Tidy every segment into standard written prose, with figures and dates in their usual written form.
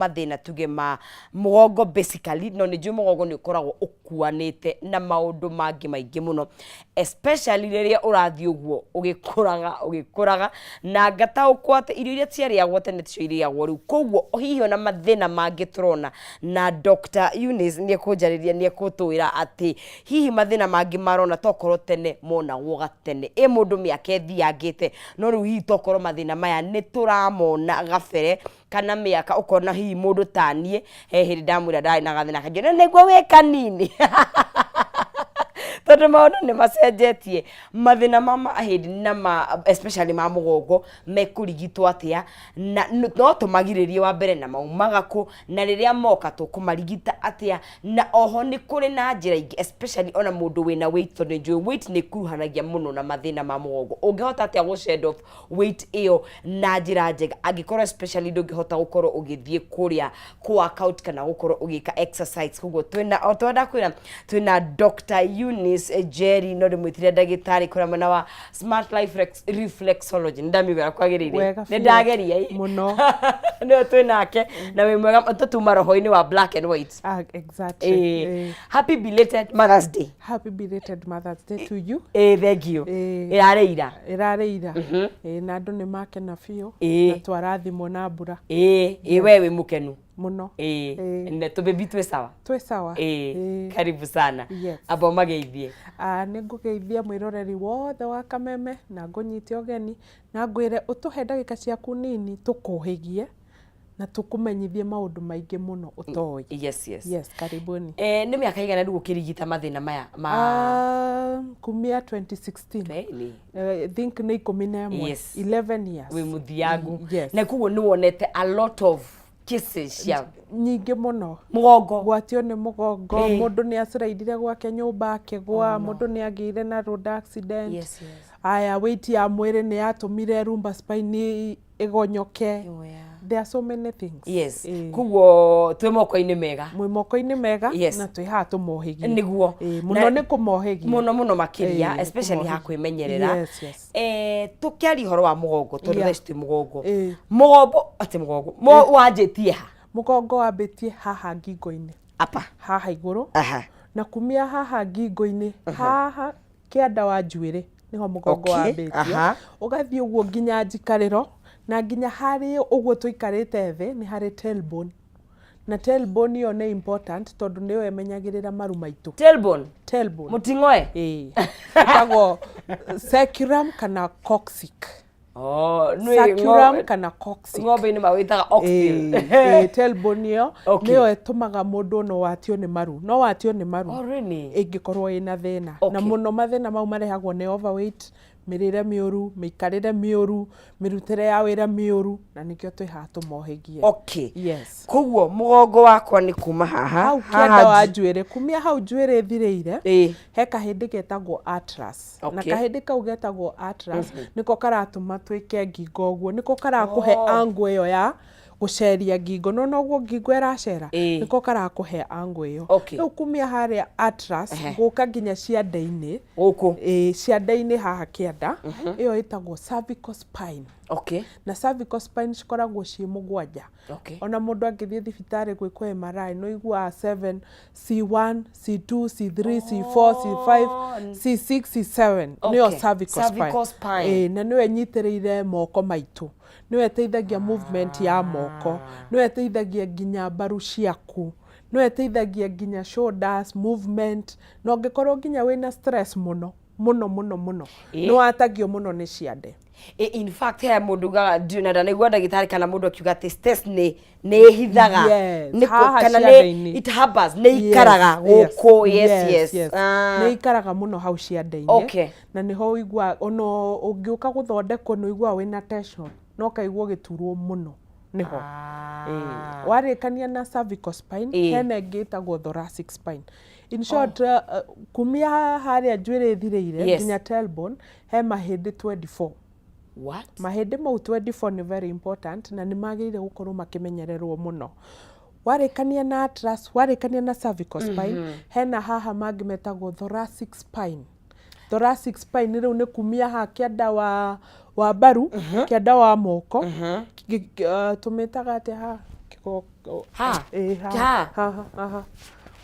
Mathĩna tuge ma mũgongo basically, no nĩ njũĩ mũgongo nĩ ũkoragwo ũkuanĩte na maũndũ mangĩ maingĩ mũno, especially rĩrĩa ũrathiĩ ũguo ũgĩkũraga ũgĩkũraga, na ngataũkwo atĩ irio iria ciarĩagwo tene ticio irĩagwo rĩu. Koguo hihi ona mathĩna mangĩ tũrona, na Dr. Eunice nĩ ekũnjarĩria, nĩ ekũtwĩra atĩ hihi mathĩna mangĩ marona tokorwo tene monagwo gatene, ĩ mũndũ mĩaka ĩthiangĩte, no rĩu hihi tokorwo mathĩna maya nĩ tũramona gabere kana mĩaka ũkona hihi mũndũ ta niĩ he hĩndĩ ndamwĩra ndarĩ na gathĩna kangĩ na nĩguo wĩ kanini, tondũ maũndũ nĩ macenjetie. Mathĩna ma mahĩndĩ na ma especially ma mũgongo mekũrigitwo atĩa, na no tũmagirĩrĩrie wa mbere, na maumaga kũ, na rĩrĩa moka tũkũmarigita atĩa? Na oho nĩ kũrĩ na njĩra ingĩ, especially ona mũndũ wĩna weight, tondũ nĩ njũĩ weight nĩ ĩkuruhanagia mũno na mathĩna ma mũgongo. Ũngĩhota atĩa gũ shed off weight ĩyo na njĩra njega, angĩkorwo especially ndũngĩhota gũkorwo ũgĩthiĩ kũrĩa kũ workout kana gũkorwo ũgĩka exercise? Koguo twĩna, o twenda kwĩra, twĩna Dr. Eunice Njeri, no ndĩmwĩtire ndagĩtarĩ kũrĩa mwena wa Smart Life Reflexology. Nĩ ndamiuga kwagĩrĩire? Wega nĩ biũ. Ndageria ĩ. Mũno. Nĩwe twĩ nake na wĩ mwega, tũtuma roho-inĩ wa black and white. Ah, exactly. Happy belated Mother's Day. Happy belated Mother's Day to you. Thank you. Ĩrarĩ ira. Ĩrarĩ ira. Na andũ nĩ makena biũ. Na twarathimwo na mbura. Ĩ we wĩ mũkenu? Mũno. Na tũbĩbi twĩ sawa? Twĩ sawa. Karibu sana. Yes. Amba ũmageithie. Ah, nĩ ngũgeithia mwĩroreri wothe wa Kameme na ngũnyite ũgeni na ngwĩre ũtũhe ndagĩka ciaku nini tũkũhĩgie na tũkũmenyithie maũndũ maingĩ mũno ũtoĩ. Yes. Yes, karibuni. Nĩ mĩaka igana rĩu ũkĩrigita mathĩna maya ma Ah, kumia 2016. Really? I think nĩ 11. 11 years. Wĩ mũthiangu. Yes. Na koguo nĩ wonete a lot of cases cia nyingĩ mũno. Mũgongo. Gwatio nĩ mũgongo. Mũndũ nĩ aciraidire gwake nyũmba akĩgwa. Oh, no. Mũndũ nĩ agĩire na road accident. Yes. Aya, weight ya mwĩrĩ nĩ yatũmire lumbar spine ĩgonyoke. Oh, yeah. There are so many things. Koguo twĩ moko-inĩ mega. Mwĩ moko-inĩ mega. Na twĩ haha tũmohĩgie. Mũno nĩ kũmohĩgia. Mũno mũno makĩria. Especially ha Nĩ kũmohĩgia. kwĩmenyerera. Yes. Tũkĩaria ũhoro wa mũgongo, tondũ thaa ici twĩ mũgongo. Mũgongo, atĩ mũgongo wanjĩtie ha? Mũgongo wambĩtie haha ngingo-inĩ. Apa. Haha igũrũ. Na kumia haha ngingo-inĩ, haha kĩanda wa njuĩrĩ nĩho mũgongo wambĩtie. Ũgathiĩ ũguo nginya njikarĩro na nginya harĩ ũguo tũikarĩte thĩ nĩ harĩ tailbone, na tailbone ĩyo nĩ important tondũ nĩyo ĩmenyagĩrĩra maru maitũ. Tailbone. Tailbone. Mũting'oe. Ĩĩ, ĩtagwo sacrum kana coccyx. Oh, nĩ Sacrum kana coccyx. Ng'ombe-inĩ mawĩtaga oxtail. Ĩĩ, tailbone ĩyo nĩyo ĩtũmaga mũndũ no watio nĩ maru, no watio nĩ maru Oh, really? ĩngĩkorwo ĩna thĩna. Na mũno mathĩna mau marehagwo nĩ overweight, mĩrĩre mĩũru, mĩikarĩre mĩũru, mĩrutĩre ya wĩra mĩũru, na nĩkĩo twĩ haha tũmohĩgie. Koguo mũgongo wakwa nĩ kuma haha Hau haha kĩanda wa njuĩrĩ, kumia hau njuĩrĩ ĩthirĩire, he kahĩndĩ getagwo atlas, na kahĩndĩ kau getagwo atlas nĩko karatũma twĩke ngingo ũguo, nĩko karakũhe angle ĩyo ya gũceria ngingo. No noguo ngingo ĩracera, nĩko karakũhe angle ĩyo. Rĩu kumia harĩa atlas gũka nginya ciande-inĩ. Gũkũ. Ĩĩ, ciande-inĩ haha kĩanda, ĩyo ĩtagwo cervical spine. Na cervical spine cikoragwo ciĩ mũgwanja. Ona mũndũ angĩthiĩ thibitarĩ gwĩkwo MRI nĩ ũiguaga 7, C1, C2, C3, C4, C5, C6, C7, nĩyo cervical spine. Cervical spine. Ĩĩ, na nĩyo ĩnyitĩrĩire moko maitũ, nĩyo ĩteithagia movement ya moko, nĩyo ĩteithagia nginya mbaru ciaku, nĩyo ĩteithagia nginya shoulders movement, na ũngĩkorwo nginya wĩna stress mũno mũno mũno mũno, nĩ watagio mũno nĩ ciande. In fact, he mũndũ ugaga, ndiũ na ndanaigua ndagĩtarĩ kana mũndũ akiuga atĩ stress nĩ ĩhithaga. Yes, Nĩ haha kana nĩ ciande-inĩ. it harbors, nĩ ikaraga gũkũ. Yes. Nĩ ikaraga mũno hau ciande-inĩ. Na nĩho ũiguaga ona ũngĩũka gũthondekwo nĩ ũiguaga wĩna tension na ũkaigua ũgĩturwo mũno nĩho. Warĩkania na cervical spine, hena ĩngĩ ĩtagwo thoracic spine. In short, kumia harĩa njuĩrĩ ĩthirĩire nginya tailbone he mahĩndĩ 24. What? Mahĩndĩ mau 24 nĩ very important na nĩ magĩrĩire gũkorwo makĩmenyererwo mũno. Warĩkania na atlas, warĩkania na cervical spine, hena haha mangĩ metagwo thoracic spine. Thoracic spine rĩu nĩ kumia haha kĩanda wa mbaru, kĩanda wa moko. Tũmĩtaga atĩa haha? Kĩgongo- Ha? Ĩĩ, haha, Ha? haha, haha.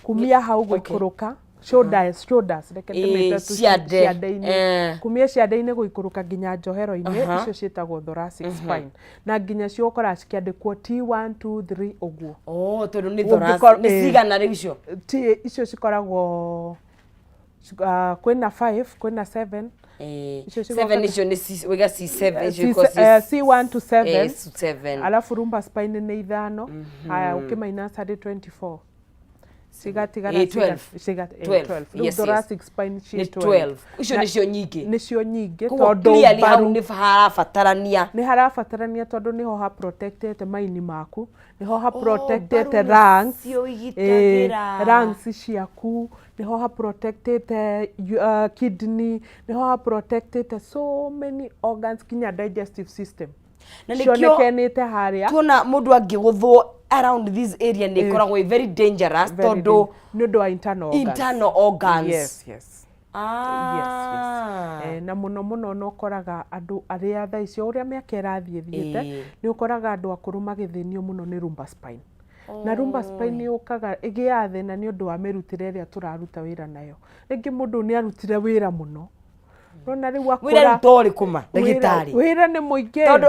Kumia hau gũikũrũka shoulders, shoulders, reke Ĩĩ, ndĩmĩte tu ciande. ciande-inĩ. Eh. Kumia ciande-inĩ gũikũrũka nginya njohero-inĩ, Aha. icio ciĩtagwo thoracic spine. Na nginya cio ũkoraga cikĩandĩkwo T1, 2, 3 ũguo. Oh, tondũ nĩ Ũngĩkorwo- thoracic. Nĩ ĩĩ. cigana rĩu icio? T icio cikoragwo kwĩna 5, kwĩna 7. Eh, Icio cigoka 7 icio nĩ wĩga C7 icio C, ikoragwo C1 to 7. Eh, 7. Alafu lumbar spine nĩ ithano. Haya, ũkĩminus harĩ 24 cigatigara Eh, 12. 12. 12. Rĩu Yes, yes. thoracic spine ciĩ Nĩ 12. 12. Icio Na- nĩcio nyingĩ. Nĩcio nyingĩ Koguo tondũ clearly hau mbaru nĩ harabatarania. Nĩ harabatarania tondũ nĩho ha protectete maini maku, nĩho ha protectete mbaru lungs, nĩcio igitagĩra. Lungs ciaku, nĩho ha protectete kidney, nĩho ha protectete so many organs, nginya digestive system Na nĩkĩo cionekanĩte harĩa. Tuona mũndũ angĩgũthwo around this area nĩ ĩkoragwo ĩ very dangerous Very tondũ nĩ ũndũ wa internal organs. Internal organs. Yes. Ah. Yes. Na mũno mũno no ũkoraga andũ arĩa thaa icio ũrĩa mĩaka ĩrathiĩ thiĩte, nĩ ũkoraga andũ akũrũ magĩthĩnio mũno nĩ lumbar spine. Na lumbar spine yũkaga ĩgĩaga thĩna nĩ ũndũ wa mĩrutĩre ĩrĩa tũraruta wĩra nayo. Rĩngĩ mũndũ nĩ arutire wĩra mũno. Nona rĩu akũra. Wĩra rĩu to ũrĩkũ ma ndagĩtarĩ? Wĩra nĩ mũingĩ. Tondũ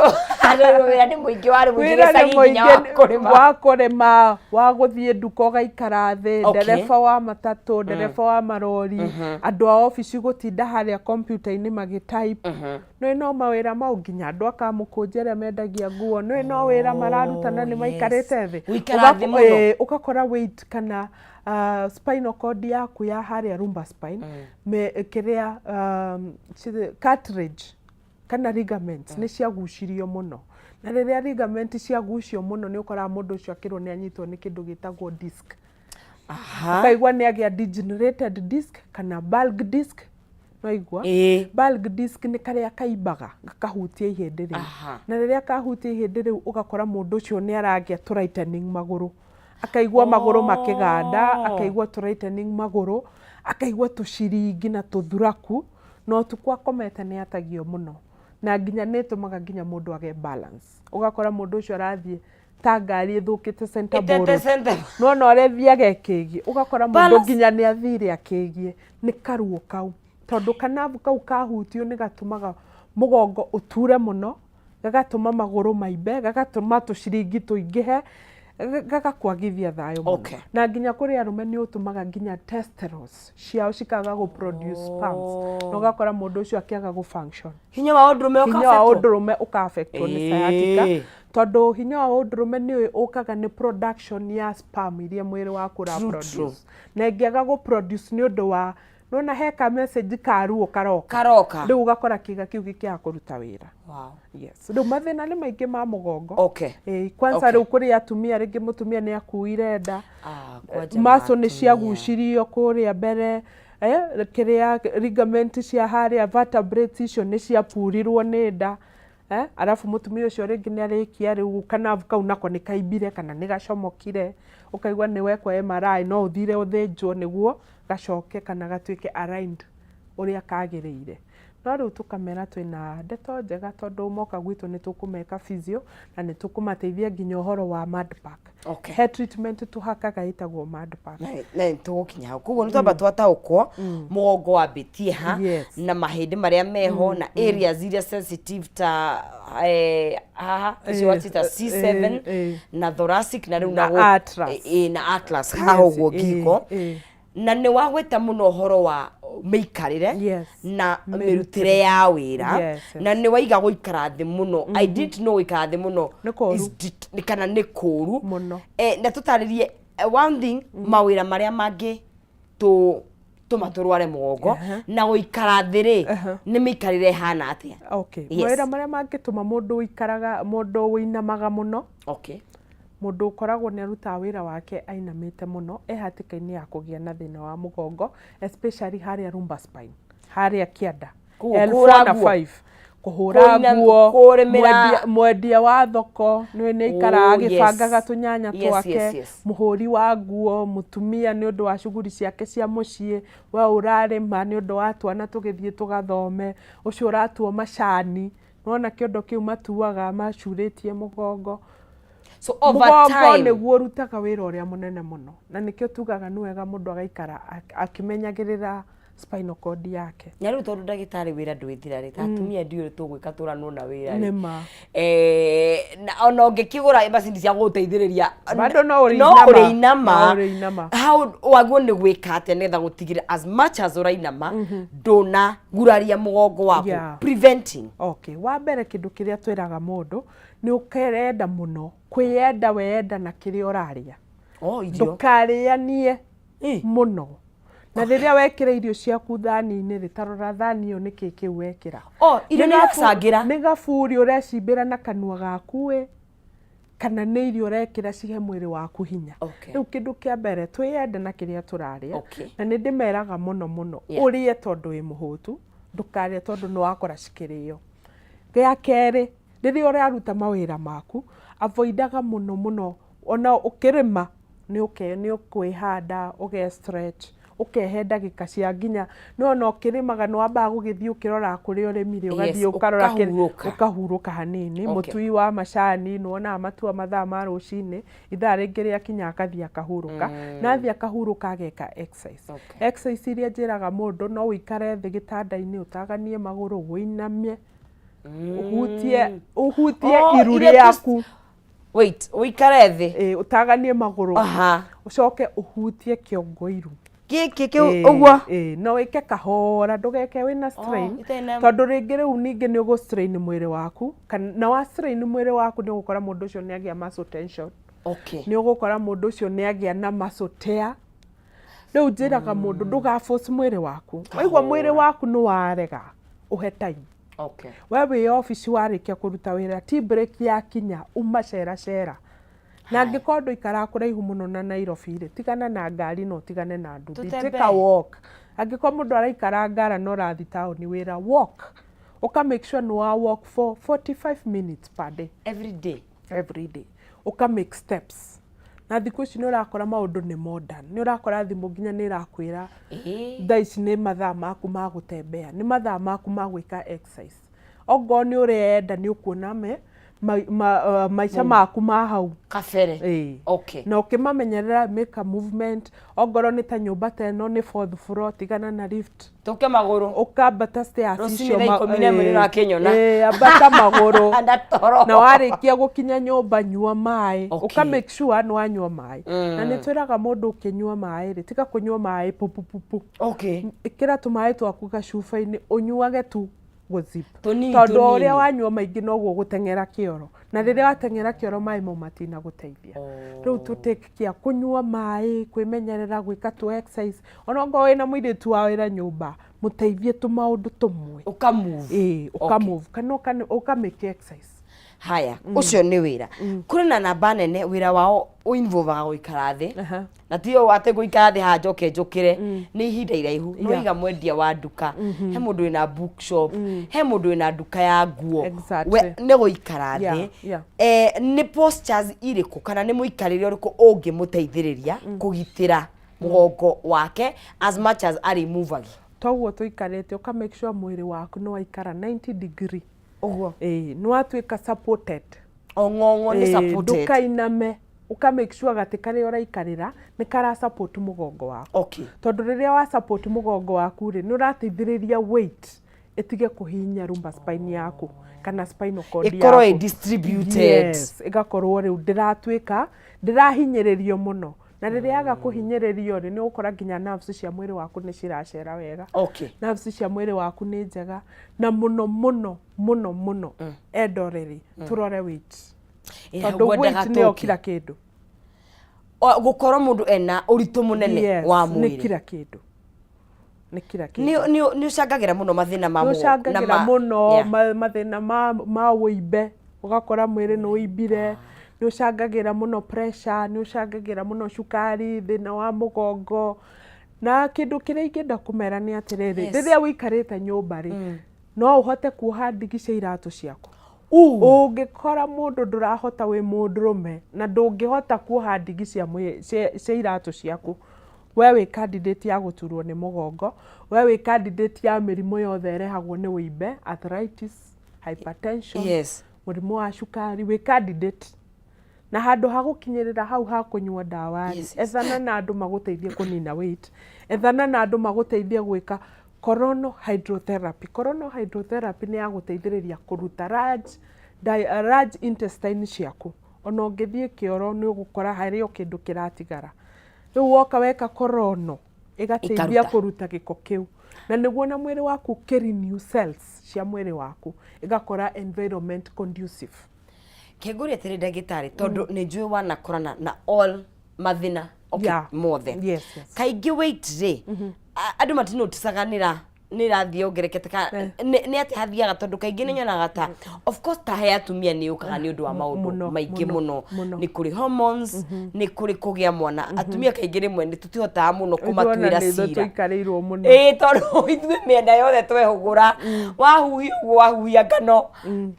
wĩra nĩ mũingĩ, warĩ mũingĩ Wĩra nĩ gĩcagi nginya wa mũingĩ kũrĩma. Wa kũrĩma, wa gũthiĩ nduka ũgaikara thĩ, ndereba wa matatũ, ndereba wa marori, andũ a obici gũtinda harĩa kompiuta-inĩ magĩtype. Nĩ no mawĩra mau, nginya andũ a Kamũkũnji arĩa mendagia nguo, nĩ no wĩra mararuta na nĩ maikarĩte thĩ. Gũikara thĩ mũno. Ũgakora weight kana spinal cord yaku ya harĩa lumbar spine, kĩrĩa cartilage kana ligaments nĩ ciagucirio mũno. Na rĩrĩa ligament ciagucio mũno, nĩ ũkoraga mũndũ ũcio akĩrwo nĩ anyitwo nĩ kĩndũ gĩtagwo disc. Ũkaigua nĩ agĩa degenerated disc kana bulge disc. Waigua? Ĩĩ. Bulge disc nĩ karĩa kaimbaga gakahutia ihĩndĩ rĩu. Na rĩrĩa kahutia ihĩndĩ rĩu, ũgakora mũndũ ũcio nĩ aragĩa tũ magũrũ, akaigua magũrũ makĩganda, akaigua tũ magũrũ, akaigua tũciringi na tũthuraku, na ũtukũ akomete nĩ atagio mũno, na nginya nĩ ĩtũmaga nginya mũndũ age balance. Ũgakora mũndũ ũcio arathiĩ ta ngari ĩthũkĩte center Ĩtete bolt. Center. Nona ũrĩa ĩthiaga ĩkĩgiĩ, ũgakora mũndũ Balance. nginya nĩ athire akĩgiĩ nĩ karuo kau, tondũ kanabu kau kahutio nĩ gatũmaga mũgongo ũture mũno, gagatũma magũrũ maimbe, gagatũma tũciringi tũingĩhe, gagakwagithia thayũ mũno. Na nginya kũrĩ arũme nĩ ũtũmaga nginya testosterone ciao cikaga gũ produce sperms, na ũgakora mũndũ ũcio akĩaga gũ function. Hinya wa ũndũrũme Hinya wa ũka-affectwo? Ũndũrũme ũka-affectwo nĩ sciatica, tondũ hinya wa ũndũrũme nĩ ũkaga nĩ production ya sperm iria mwĩrĩ waku ũra True, produce. true. Na ĩngĩaga gũ produce nĩ ũndũ wa nona he ka message ka ruo karoka, Karoka. rĩu ũgakora kĩga kĩu gĩkĩaga kũruta wĩra. Yes, rĩu mathĩna nĩ maingĩ ma mũgongo. Ĩĩ, kwanza rĩu kũrĩ atumia, rĩngĩ mũtumia nĩ akuire nda, Ah, kwanja maco nĩ matumia. Ciagucirio kũrĩa mbere, kĩrĩa ligament cia harĩa vertebrates icio nĩ ciapurirwo nĩ nda, arabu mũtumia ũcio rĩngĩ nĩ arĩkia, rĩu kanavu kau nako nĩ kaimbire kana nĩ gacomokire, ũkaigua nĩ wekwo MRI, no ũthire ũthĩnjwo nĩguo gacoke kana gatuĩke aligned ũrĩa kagĩrĩire. No rĩu tũkamera twĩna ndeto njega, tondũ moka gwitũ nĩ tũkũmeka physio na nĩ tũkũmateithia nginya ũhoro wa mud pack. He treatment tũhakaga ĩtagwo mud pack. Na nĩ tũgũkinya hau. Koguo nĩ twamba twataũkwo mũgongo wambĩtie ha, na mahĩndĩ marĩa meho, na areas iria sensitive ta haha icio wacita C7 na thoracic na rĩu Na atlas. Na atlas haha ũguo ngingo. Na nĩ wagweta mũno ũhoro wa mĩikarĩre na mĩrutĩre ya wĩra. Na nĩ waiga gũikara thĩ mũno. I didn't know gũikara thĩ mũno Nĩ kũũru. Kana nĩ kũũru Mũno. Na tũtarĩrie one thing, mawĩra marĩa mangĩ tũ tũma tũrware mũgongo na gũikara thĩ rĩ, nĩ mĩikarĩre ĩhana atĩa? Okay. Yes. Mawĩra marĩa mangĩtũma mũndũ ũikaraga, mũndũ ũinamaga mũno, mũndũ ũkoragwo nĩ arutaga wĩra wake ainamĩte mũno, e hatĩka-inĩ ya kũgĩa na thĩna wa mũgongo, especially harĩa lumbar spine, harĩa kĩanda Koguo L4 kũhũra na nguo. 5, kũhũra nguo, kũrĩmĩra. Mwendia wa thoko nĩ nĩ aikaraga agĩbangaga tũnyanya twake, mũhũri wa nguo, mũtumia nĩ ũndũ wa shughuli ciake cia mũciĩ, we ũrarĩma nĩ ũndũ wa twana tũgĩthiĩ tũgathome, ũcio ũratua macani, nĩwona kĩondo kĩu matuaga macurĩtie mũgongo. So over Mũgongo time nĩguo ũrutaga wĩra ũrĩa mũnene mũno, na nĩkĩo tugaga nĩ wega mũndũ agaikara akĩmenyagĩrĩra spinal cord yake. Na rĩu tondũ ndagĩtarĩ wĩra ndwĩthira rĩ, ta atumia ndiũĩ tũgwĩka tũranwo na wĩra rĩ. Nĩ ma. Na ona ũngĩkĩgũra macini cia gũgũteithĩrĩria Bado no no ũrĩinama. ũrĩinama. No ũrĩinama. How wagwo nĩ gwĩka atĩa nĩgetha gũtigĩrĩra as much as ũrainama ndũnaguraria mũgongo waku? Preventing. Okay, wa mbere kĩndũ kĩrĩa twĩraga mũndũ nĩ ũkerenda mũno kwĩyenda weyenda na kĩrĩa ũrarĩa. Oh, irio. Ndũkarĩanie mũno, na rĩrĩa wekĩra irio ciaku thani-inĩ rĩ, ta rora thani ĩyo nĩkĩ kĩu wekĩra. Oh, irio nĩ iracangĩra. Nĩ gaburi ũrecimbĩra na kanua gaku ĩ, kana nĩ irio ũrekĩra cihe mwĩrĩ waku hinya? Rĩu kĩndũ kĩa mbere, twĩyende na kĩrĩa tũrarĩa. Na nĩ ndĩmeraga mũno mũno, ũrĩe tondũ wĩ mũhũtu, ndũkarĩe tondũ nĩ wakora cikĩrĩo. Gĩa kerĩ, rĩrĩa ũraruta mawĩra maku, avoidaga mũno mũno, ona ũkĩrĩma nĩ ũkwĩhanda, ũge stretch, ũkehe ndagĩka cia nginya no ona ũkĩrĩmaga nĩ wambaga gũgĩthiĩ ũkĩroraga kũrĩa ũrĩmire, ũgathiĩ ũkarora ũkahurũka. Ũkahurũka hanini. Mũtui wa macani nĩ wonaga matua mathaa ma rũcinĩ, ithaa rĩngĩ rĩakinya akathiĩ akahurũka, na athiĩ akahurũka ageka exercise. Exercise iria njĩraga mũndũ, no ũikare thĩ gĩtanda-inĩ, ũtaganie magũrũ, ũinamie, ũhutie ũhutie Oh, iru iria rĩaku. Wait, ũikare thĩ. Ĩ, ũtaganie magũrũ, ũcoke ũhutie kĩongo iru. Gĩkĩ kĩu ũguo? Ĩ, no wĩke kahora, ndũgeke wĩna strain, itarĩ na- tondũ rĩngĩ rĩu ningĩ nĩ ũgũ strain mwĩrĩ waku, kana na wa strain mwĩrĩ waku nĩ ũgũkora mũndũ ũcio nĩ agĩa muscle tension. Nĩ ũgũkora mũndũ ũcio nĩ agĩa na muscle tear. Rĩu njĩraga mũndũ ndũga force mwĩrĩ waku. Waigua mwĩrĩ waku nĩ warega, ũhe time. We wĩ obici, warĩkia kũruta wĩra, tea break yakinya, uma cera cera. Na angĩkorwo ndũikaraga kũraihu mũno na Nairobi rĩ, tigana na ngari na ũtigane na nduthi. Tũtembee. Take a walk. Angĩkorwo mũndũ araikara Ngara na ũrathiĩ taũni wĩra, walk. Ũka make sure nĩ wa walk for 45 minutes per day. Every day. Every day. Ũka make steps. Na thikũ ici nĩ ũrakora maũndũ nĩ modern. Nĩ ũrakora thimũ nginya nĩ ĩrakwĩra thaa ici nĩ mathaa maku ma gũtembea, nĩ mathaa maku ma gwĩka exercise. Ongorwo nĩ ũrenda nĩ ũkuona me maica maku ma hau kabere. Na ũkĩmamenyerera, make a movement. Ongorwo nĩ ta nyũmba ta ĩno nĩ fourth floor, tigana na lift. Tũke magũrũ. Ũkambata stairs Rũcinĩ icio thaa 11 ĩĩ, nĩũrakĩnyona. Ĩĩ, ambata magũrũ. Na toro. Na warĩkia gũkinya nyũmba, nyua maĩ. Ũka make sure nĩ wanyua maĩ. Na nĩ twĩraga mũndũ ũkĩnyua maĩ rĩ, tiga kũnyua maĩ pupupupu. Ĩkĩra tũmaĩ twaku gacuba-inĩ, ũnyuage tu gũzip. Tũnini, Tondũ o ũrĩa tũnini. wanyua maingĩ noguo ũgũteng'era kĩoro, na rĩrĩa wateng'era kĩoro maĩ mau matinagũteithia. Rĩu tũ take care kũnyua maĩ, kwĩmenyerera gwĩka tũ exercise. Ona ongorwo wĩna mũirĩtu wa wĩra nyũmba, mũteithie tũmaũndũ tũmwe. Ũka move. Ĩĩ, ũka move kana ũka make exercise. Haya, ũcio nĩ wĩra kũrĩ na namba nene wĩra wao ũinvolvaga gũikara thĩ. Na ti ũũ atĩ gũikara thĩ haha njoke njũkĩre, nĩ ihinda iraihu. Nĩ waiga mwendia wa nduka, he mũndũ wĩna bookshop, he mũndũ wĩna nduka ya nguo. We nĩ gũikara thĩ. Nĩ postures irĩkũ kana nĩ mũikarĩre ũrĩkũ ũngĩmũteithĩrĩria kũgitĩra mũgongo wake as much as arĩ movagi? Toguo tũikarĩte, ũka make sure mwĩrĩ waku nĩ waikara 90 degree. Ũguo. Ĩĩ, nĩ watuĩka supported. O ng'ong'o nĩ Ĩĩ, supported. Ndũkainame, ũka make sure gatĩ karĩa ũraikarĩra nĩ kara support mũgongo waku. Tondũ rĩrĩa wa support mũgongo waku rĩ, nĩ ũrateithĩrĩria weight ĩtige kũhihinya lumbar spine yaku kana spinal cord ĩkorwo ĩ yaku. Distributed. Yes, ĩgakorwo rĩu ndĩratuĩka ndĩrahinyĩrĩrio mũno, na rĩrĩa yaga kũhinyĩrĩrio rĩ, nĩ ũgũkora nginya nerves cia mwĩrĩ waku nĩ ciracera wega. Nerves cia mwĩrĩ waku nĩ njega, na mũno mũno mũno mũno endoreri tũrore weight, tondũ ngwendaga weight nĩyo tũke. kila kĩndũ. Gũkorwo mũndũ ena ũritũ mũnene wa nĩ mwĩrĩ kila kĩndũ, nĩ kila kĩndũ. Nĩ ũcangagĩra mũno mathĩna ma nĩ mũgongo na ũcangagĩra mũno mathĩna ma wũimbe, ũgakora mwĩrĩ nĩ ũimbire. Nĩ ũcangagĩra mũno pressure, nĩ ũcangagĩra mũno cukari, thĩna wa mũgongo. Na kĩndũ kĩrĩa ingĩenda kũmera nĩ atĩrĩrĩ, rĩrĩa ũikarĩte nyũmba rĩ, no ũhote kuoha ndigi cia iratũ ciaku? Ũngĩkora mũndũ ndũrahota, wĩ mũndũrũme na ndũngĩhota kuoha ndigi cia iratũ ciaku, we wĩ candidate ya gũturwo nĩ mũgongo, we wĩ candidate ya mĩrimũ yothe ĩrehagwo nĩ wũimbe, arthritis, hypertension, mũrimũ wa cukari, wĩ candidate. Na handũ ha gũkinyĩrĩra hau ha kũnyua ndawa rĩ, ethana na andũ magũteithie kũnina weight, ethana na andũ magũteithie gwĩka coronal hydrotherapy. Coronal hydrotherapy nĩ ya gũteithĩrĩria kũruta large, large intestine ciaku. Ona ũngĩthiĩ kĩoro nĩ ũgũkora harĩ o kĩndũ kĩratigara. Rĩu woka weka coronal, ĩgateithia Ĩkaruta. kũruta gĩko kĩu. Na nĩguo na mwĩrĩ waku ũkĩ renew cells cia mwĩrĩ waku, ĩgakora environment conducive. Kengũria atĩrĩ ndagĩtarĩ, tondũ nĩ njũĩ wanakorana na all mathĩna, okay, mothe. Kaingĩ weight rĩ, andũ matinoticaga nĩ ĩrathiĩ yongerekete ka nĩ atĩ hathiaga, tondũ kaingĩ nĩ nyonaga ta of course ta he atumia nĩ yũkaga nĩ ũndũ wa maũndũ Mũno, maingĩ mũno, mũno. Mũno. Nĩ kũrĩ hormones, nĩ kũrĩ kũgĩa mwana. Atumia kaingĩ rĩmwe nĩ tũtihotaga mũno Ithuĩ ona kũmatuĩra nĩ ithuĩ cira. tũikarĩirwo mũno. Ĩĩ, tondũ ithuĩ mĩena yothe twehũgũra, wahuhia ũguo, wahuhia ngano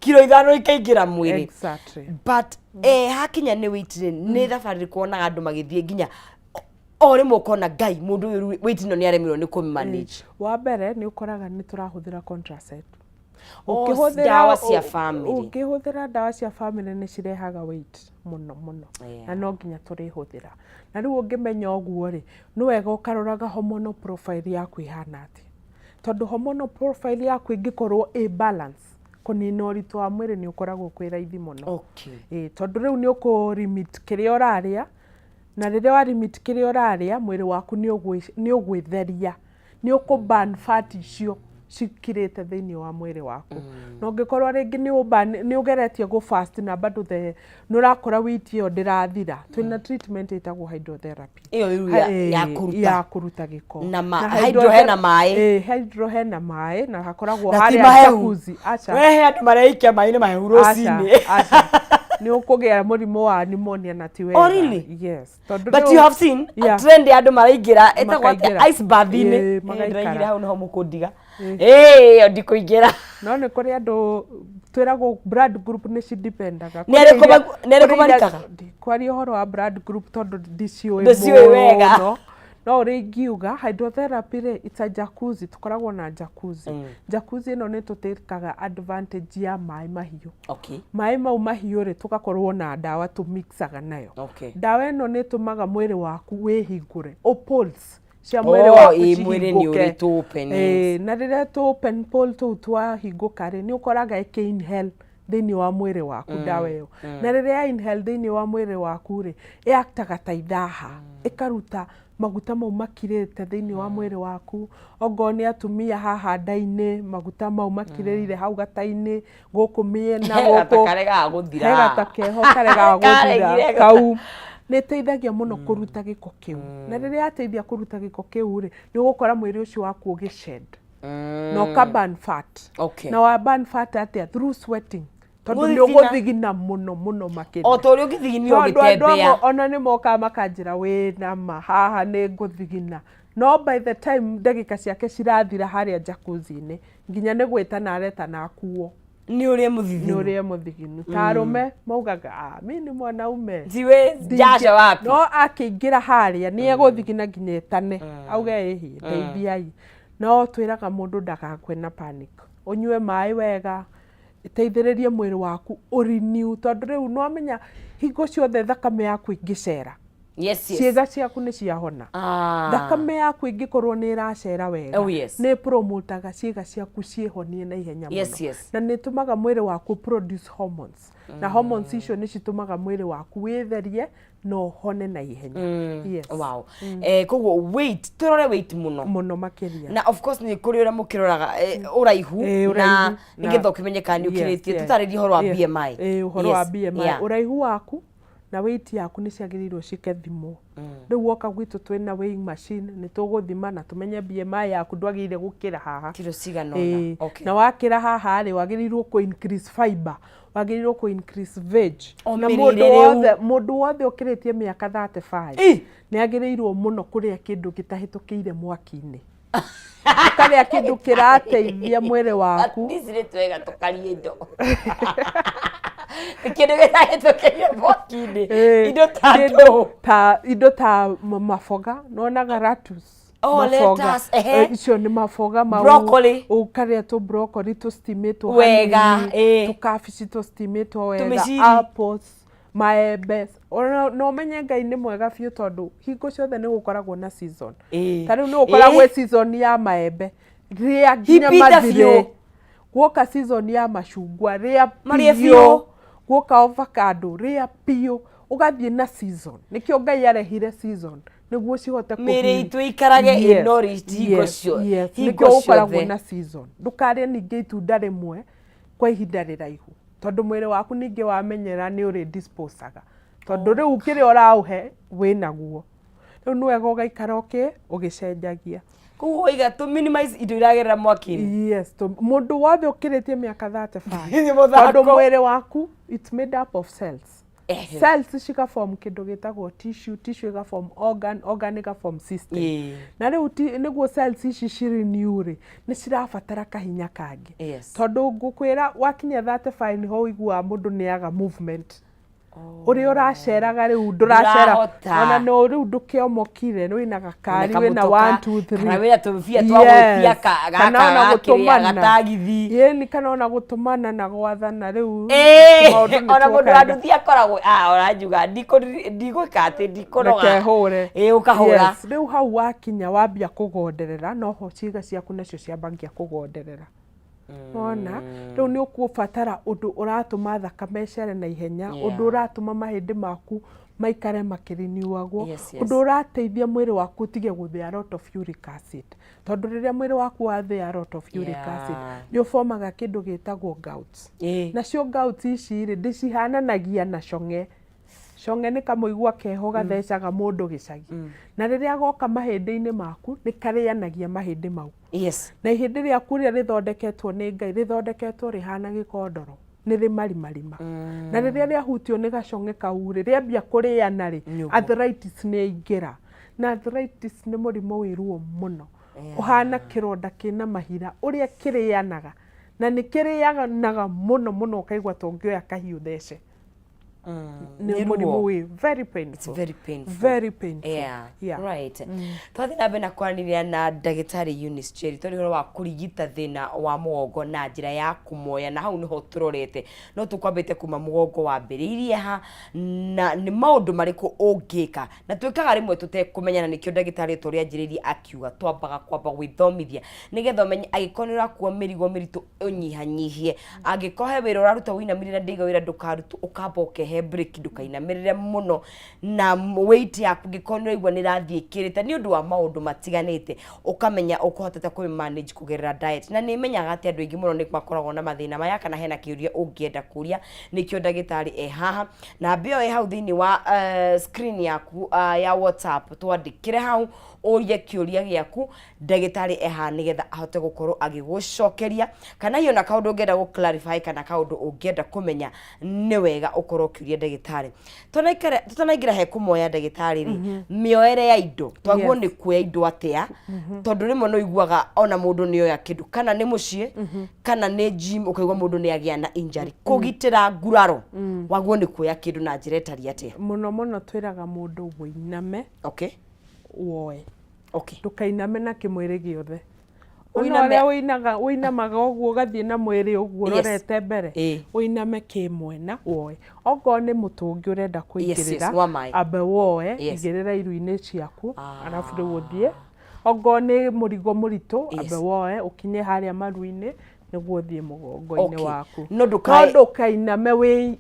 kiro 5 ikaingĩra mwĩrĩ. But hakinya nĩ weight rĩ, nĩ thabarĩ ĩrĩkũ wonaga andũ magĩthiĩ nginya o rĩmwe ũkona ngai mũndũ ũyũ rĩu weight ĩno nĩ aremirwo nĩ kũmanage? Wa mbere nĩ ũkoraga nĩ tũrahũthĩra contracept. Oh, Ũkĩhũthĩra- ndawa cia family. Ũkĩhũthĩra ndawa cia family nĩ cirehaga weight mũno mũno. Na no nginya tũrĩhũthĩra. Na rĩu ũngĩmenya ũguo rĩ, nĩ wega ũkaroraga hormonal profile yaku ĩhana atĩa. Tondũ hormonal profile yaku ĩngĩkorwo ĩ balance, kũnina ũritũ wa mwĩrĩ nĩ ũkoragwo kwĩ raithi mũno. Ĩĩ, tondũ rĩu nĩ ũkũ limit kĩrĩa ũrarĩa, na rĩrĩa wa limit kĩrĩa ũrarĩa, mwĩrĩ waku nĩ ũgwĩtheria, nĩ ũkũ burn fat icio cikirĩte thĩinĩ wa mwĩrĩ waku. Na ũngĩkorwo rĩngĩ nĩ ũgeretie gũ fast na bado the nĩ ũrakora weight ĩyo ndĩrathira, twĩna treatment ĩtagwo hydrotherapy. Ĩyo rĩu ya kũruta. Ya kũruta gĩko. Na hydro hena maĩ. Ĩĩ, hydro hena maĩ na hakoragwo Na ti harĩa mahehu. jacuzzi. Aca. We he andũ mareikia maĩ-inĩ mahehu rũcinĩ. Aca, nĩ ũkũgĩa mũrimũ wa pneumonia na ti wega. Oh, really? Yes. Tondũ But rĩu- you have seen a trend ya andũ maraingĩra ĩtagwo atĩa? Makaingĩra. Ice bath-inĩ. Ĩĩ, Ĩĩ, magaikara. ndĩraingĩra hau nĩho mũkũndiga. Ĩĩ, ĩyo ndikũingĩra. No nĩ kũrĩ andũ twĩragwo blood group nĩ cidipendaga. Nĩ arĩkũ nĩ arĩkũ marikaga? Ndikwaria ũhoro wa blood group tondũ ndiciũĩ Ndũciũĩ wega. mũno. No ũrĩa ingiuga hydrotherapy rĩ, it's a jacuzzi, tũkoragwo na jacuzzi. Jacuzzi ĩno nĩ tũtĩkaga advantage ya maĩ mahiũ. Maĩ mau mahiũ rĩ, tũgakorwo na ndawa tũmixaga nayo. Ndawa ĩno nĩ ĩtũmaga mwĩrĩ waku wĩhingũre, ũ pores cia mwĩrĩ Oh, waku ĩĩ, mwĩrĩ nĩ ũrĩ cihingũke. tũ openings. Ĩĩ, na rĩrĩa tũ open pore tũu twahingũka rĩ, nĩ ũkoraga ĩkĩ inhale thĩinĩ wa mwĩrĩ waku ndawa ĩyo. Na rĩrĩa ya inhale thĩinĩ wa mwĩrĩ waku rĩ, ĩaktaga ta ithaha, ĩkaruta maguta mau makirĩte thĩinĩ wa mwĩrĩ waku. Ongorwo nĩ atumia haha nda-inĩ, maguta mau makirĩrĩire hau gata-inĩ, gũkũ mĩena He gata gũkũ. karegaga gũthira. He gata keho karegaga gũthira. Karegire. Kau nĩ ĩteithagia mũno kũruta gĩko kĩu. Na rĩrĩa yateithia kũruta gĩko kĩu rĩ, nĩ ũgũkora mwĩrĩ ũcio waku ũgĩ shed na ũka burn fat. Na wa burn fat atĩa? Through sweating, tondũ nĩ Gũthigina. Ũgũthigina mũno mũno makĩria. O ta ũrĩa ũngĩthiginire Tondũ andũ amwe ũgĩtembea. ona nĩ mokaga makanjĩra wĩna ma haha nĩ ngũthigina, no by the time ndagĩka ciake cirathira harĩa jacuzzi-inĩ, nginya nĩ gwĩtana aretana akuo. Nĩ ũrĩa Nĩ mũthithinu. Ũrĩa mũthiginu. Ta arũme maugaga, "Ah, mi ni mwanaume." Siwezi jasho wapi? No akĩingĩra harĩa nĩ egũthigina nginya etane auge, "Ĩhĩ, ndeithiai." No twĩraga mũndũ ndagakue na panic, ũnyue maĩ wega, ĩteithĩrĩrie mwĩrĩ waku ũrenew, tondũ rĩu nĩwamenya hingo ciothe thakame yaku ĩngĩcera, ciĩga ciaku nĩ ciahona. Thakame yaku ĩngĩkorwo nĩ ĩracera wega, nĩ promotaga ciĩga ciaku ciĩhonie na ihenya mũno. Na nĩ ĩtũmaga mwĩrĩ waku produce hormones, na hormones icio nĩ citũmaga mwĩrĩ waku wĩtherie na ũhone na ihenya. Yes. Wow. Koguo weight, tũrore weight mũno. Mũno makĩria. Na of course nĩ kũrĩ ũrĩa mũkĩroraga ũraihu Ĩĩ, na ũraihu. Nĩgetha ũkĩmenye kana nĩ ũkĩrĩtie. Tũtarĩrie ũhoro wa BMI. Ĩĩ, ũhoro wa BMI. Ũraihu waku na weight yaku nĩ ciagĩrĩirwo cikathimwo. Rĩu woka gwitũ twĩna weighing machine, nĩ tũgũthima na tũmenye BMI yaku ndwagĩrĩire gũkĩra haha. Kiro cigana ũna. Na wakĩra haha rĩ, wagĩrĩirwo kũ increase fiber, wagĩrĩirwo kũ increase veg. O Na mĩrĩre mũndũ rĩu. Wothe, mũndũ wothe ũkĩrĩtie mĩaka 35 Ĩ! Nĩ agĩrĩirwo mũno kũrĩa kĩndũ gĩtahĩtũkĩire mwaki-inĩ, ũkarĩa kĩndũ kĩrateithia mwĩrĩ waku. At least nĩ twega tũkarie indo kĩndũ gĩtahĩtũkĩire mwaki-inĩ. Indo ta Kĩndũ ndũ. Ta indo ta maboga, nĩwonaga lettuce, Oh, maboga. lettuce, ehe. Icio nĩ maboga mau. Broccoli. Ũkarĩa tũ broccoli tũstimĩtwo Wega, hanini, ĩ. tũkabici tũstimĩtwo wega, Tũmĩciri. Apples. Maembe, ona na ũmenye Ngai nĩ mwega biũ tondũ hingo ciothe nĩ gũkoragwo na season. Ta rĩu nĩ gũkoragwo Ĩĩ. season ya maembe, rĩa nginya Hipita mathire. biũ. Guoka season ya macungwa, rĩa Marĩe biũ. biũ. Guoka avocado, rĩa biũ. Ũgathiĩ na season. Nĩkĩo Ngai arehire season nĩguo cihote kũ Mĩĩrĩ heal. itũ ĩikarage ĩ Yes, nourished hingo yes, yes. hingo Nĩkĩo gũkoragwo ciothe. na season. Ndũkarĩe ningĩ itunda rĩmwe kwa ihinda rĩraihu tondũ mwĩrĩ waku ningĩ wamenyera nĩ ũrĩ disposaga tondũ rĩu kĩrĩa ũraũhe wĩnaguo. Rĩu nĩ wega ũgaikara ũgĩcenjagia. Koguo waiga tũ minimize indo iragerera mwaki-inĩ. Yes, mũndũ wothe ũkĩrĩtie mĩaka 35 Nĩ mũthako. tondũ mwĩrĩ waku it's made up of cells. Cells cigaform kĩndũ gĩtagwo tissue, tissue ĩgaform organ, organ ĩgaform system. Na rĩu nĩguo cells ici ci renew rĩ, nĩ cirabatara kahinya kangĩ. Tondũ ngũkwĩra wakinya 35 nĩho ũiguaga mũndũ nĩ aga movement. Ũrĩa ũraceraga rĩu ndũracera. Ndũrahota. Ona no rĩu ndũkĩomokire, wĩna gakari, wĩna 1 2 3. Kana wĩna tũbia twa gwĩtia Kana gaka ona gakĩrĩa gũtũmana. gatagithi. Ĩni kana ona gũtũmana na gwathana rĩu. Maũndũ nĩ Ona mũndũ wa tuokaga. nduthi akoragwo ũranjuga ndigwĩka atĩ ndikũnoga. Reke hũre. Ĩĩ ũkahũra. Yes, rĩu hau wakinya wambia kũgonderera noho ciĩga ciaku nacio ciambagia kũgonderera. Wona? Rĩu nĩ ũkũbatara ũndũ ũratũma thakame ĩcere na ihenya, ũndũ ũratũma mahĩndĩ maku maikare makĩriniwagwo, ũndũ ũrateithia mwĩrĩ waku ũtige gũthĩa a lot of uric acid. Tondũ rĩrĩa mwĩrĩ waku wathĩa a lot of uric acid, nĩ ũbomaga kĩndũ gĩtagwo gout. Nacio gout ici rĩ, ndĩcihananagia na cong'e. Cong'e nĩ kamũigua keho gathecaga mũndũ gĩcagi. Na rĩrĩa goka mahĩndĩ-inĩ maku, nĩ karĩanagia mahĩndĩ mau. Na ihĩndĩ rĩaku rĩrĩa rĩthondeketwo nĩ Ngai, rĩthondeketwo rĩhana gĩkondoro, nĩ rĩmarimarima. Na rĩrĩa rĩahutio nĩ gacong'e kau rĩ, rĩambia kũrĩana rĩ, arthritis nĩ yaingĩra. Na arthritis nĩ mũrimũ wĩ ruo mũno. Ũhana kĩronda kĩna mahira, ũrĩa kĩrĩanaga. Na nĩ kĩrĩanaga mũno mũno ũkaigua ta ũngĩoya kahiũ ũthece. Nĩ mũrimũ wĩ very painful. It's very painful. Very painful. Yeah. Right. Twathiĩ na mbere na kwaranĩria na ndagĩtarĩ Eunice Njeri twarĩ ũhoro wa kũrigita thĩna wa mũgongo na njĩra ya kũmoya, na hau nĩho tũrorete. No tũkwambĩte kuma mũgongo wambĩrĩirie ha na nĩ maũndũ marĩkũ ũngĩka, na twĩkaga rĩmwe tũtekũmenya, na nĩkĩo ndagĩtarĩ ta ũrĩa anjĩrĩirie akiuga twambaga kwamba gwĩthomithia nĩgetha ũmenye angĩkorwo nĩ ũrakua mĩrigo mĩritũ ũnyihanyihie, angĩkorwo he wĩra ũraruta ũinamĩrĩre na ndĩiga wĩra ndũkarute, ũkamba ũkehe break ndũkainamĩrĩre mũno, na weight yaku angĩkorwo nĩ ũraigua nĩ ĩrathiĩ ĩkĩrĩte nĩ ũndũ wa maũndũ matiganĩte, ũkamenya ũkũhotete kũ manage kũgerera diet. Na nĩ menyaga atĩ andũ aingĩ mũno nĩ makoragwo na mathĩna maya, kana hena kĩũria ũngĩenda kũria, nĩkĩo ndagĩtarĩ e haha. Na mbĩa ĩyo ĩ hau thĩinĩ wa screen yaku ya WhatsApp, twandĩkĩre hau ũrie kĩũria gĩaku, ndagĩtarĩ e haha nĩgetha ahote gũkorwo agĩgũcokeria, kana hihi ona kaũndũ ũngĩenda gũ clarify kana kaũndũ ũngĩenda kũmenya, nĩ wega ũkorwo ũkĩũria ndagĩtarĩ. Tũtanaingĩra he kũmoya ndagĩtarĩ rĩ, mĩoere ya indo twagwo nĩ kuoya indo atĩa? Tondũ rĩmwe nĩ ũiguaga ona mũndũ nĩ oya kĩndũ, kana nĩ mũciĩ kana nĩ gym, ũkaigua mũndũ nĩ agĩa na injury. Kũgitĩra nguraro wagwo nĩ kuoya kĩndũ na njĩra ĩtariĩ atĩa? Mũno mũno twĩraga mũndũ wũiname woe. Ndũkainame na kĩmwĩrĩ gĩothe. Ũiname- Ũrĩa ũinamaga ũguo ũgathiĩ na mwĩrĩ ũguo ũrorete mbere, ũiname kĩmwena woe. Okorwo nĩ mũtũngi ũrenda kũigĩrĩra, wa maĩ. ambe woe, igĩrĩra iru-inĩ ciaku, arabu rĩu ũthiĩ. Okorwo nĩ mũrigo mũritũ, ambe woe, ũkinye harĩa maru-inĩ, nĩguo ũthiĩ mũgongo-inĩ waku. No ndũkae- No ndũkainame